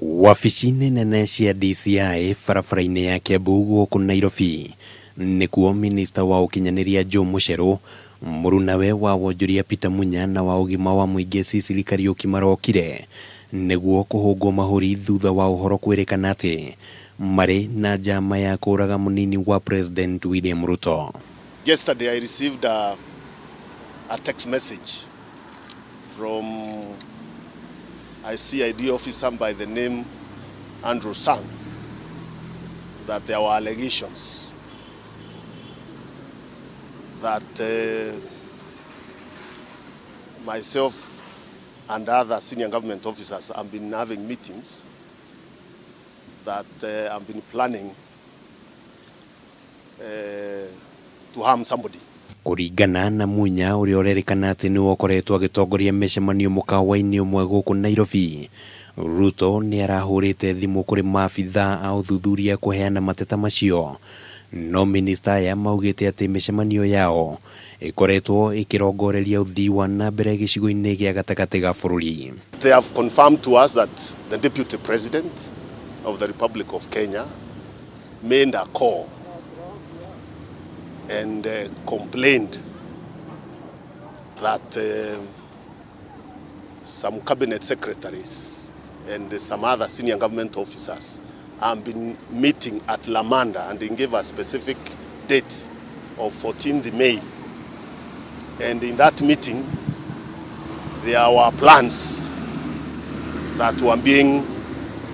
Wabici-inĩ nene cia DCI barabara-inĩ ya Kiambu gũkũ Nairobi nĩkuo minista wa ũkinyanĩria Joe Mucheru, mũrunawe wa wonjoria Peter Munya na wa ũgima wa mũingĩ Sicily Kariũki marokire nĩguo kũhũngwo mahũri thutha wa ũhoro kwĩrĩkana atĩ marĩ na njama ya kũraga mũnini wa President William Ruto. Yesterday I received a text message from a CID officer by the name Andrew Sang that there were allegations that myself and other senior government officers have been having meetings that have been planning to harm somebody. Kũringana na Munya ũrĩa ũrerĩkana atĩ nĩwe ũkoretwo agĩtongoria mĩcemanio mũkawa-inĩ ũmwe gũkũ Nairobi, Ruto nĩ arahũrĩte thimũ kũrĩ maabithaa a ũthuthuria kũheana mateta macio, no minista aya maugĩte atĩ mĩcemanio yao ĩkoretwo ĩkĩrongoreria ũthii wa na mbere gĩcigo-inĩ gĩa gatagatĩ ga bũrũri. They have confirmed to us that the Deputy President of the Republic of Kenya made a call and complained that some cabinet secretaries and some other senior government officers have been meeting at Lamanda, and they gave a specific date of 14th May. And in that meeting, there were plans that were being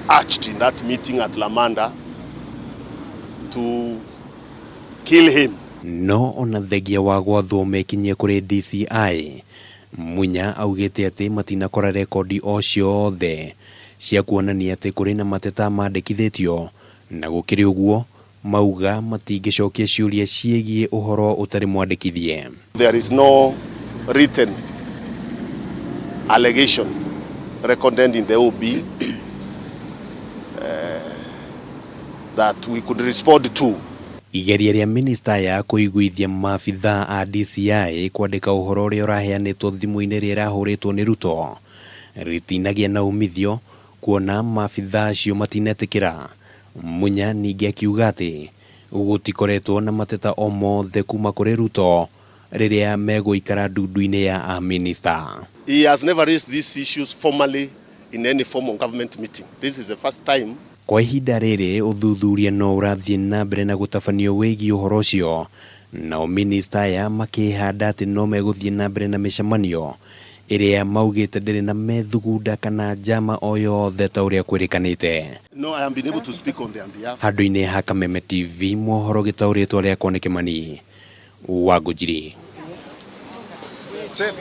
hatched in that meeting at Lamanda to kill him. No ona thengia wa gwathwo mekinyie kũrĩ DCI, Munya augĩte atĩ matinakora rekondi o ciothe cia kuonania atĩ kũrĩ na mateta mandĩkithĩtio, na gũkĩrĩ ũguo mauga matingĩcokia ciũria ciĩgiĩ ũhoro ũtarĩ mwandĩkithie. There is no written allegation recorded in the OB that we could respond to. Igeria rĩa minista ya kũiguithia maabithaa a DCI kwandĩka ũhoro ũrĩa ũraheanĩtwo thimũ-inĩ ĩrĩa ĩrahũrĩtwo nĩ Ruto rĩtinagĩa na umithio kuona maabithaa acio matinetĩkĩra. Munya ningĩ akiuga atĩ gũtikoretwo na mateta o mothe kuma kũrĩ Ruto rĩrĩa megũikara ndundu-inĩ ya amĩnĩsta. He has never raised these issues formally in any form of government meeting. This is the first time. Kwa ihinda rĩrĩ ũthuthuria no ũrathiĩ na mbere na gũtabanio wĩgiĩ ũhoro ũcio, nao minista aya makĩhanda atĩ no megũthiĩ na mbere na mĩcemanio ĩrĩa maugĩte ndĩrĩ na methugunda kana njama o yothe ta ũrĩa kwĩrĩkanĩte. No, I have been able to speak on their behalf. Handũ-inĩ ha Kameme TV, mohoro gĩtaũrĩtwo rĩakwa nĩ Kĩmani wa Ngũnjiri. Same.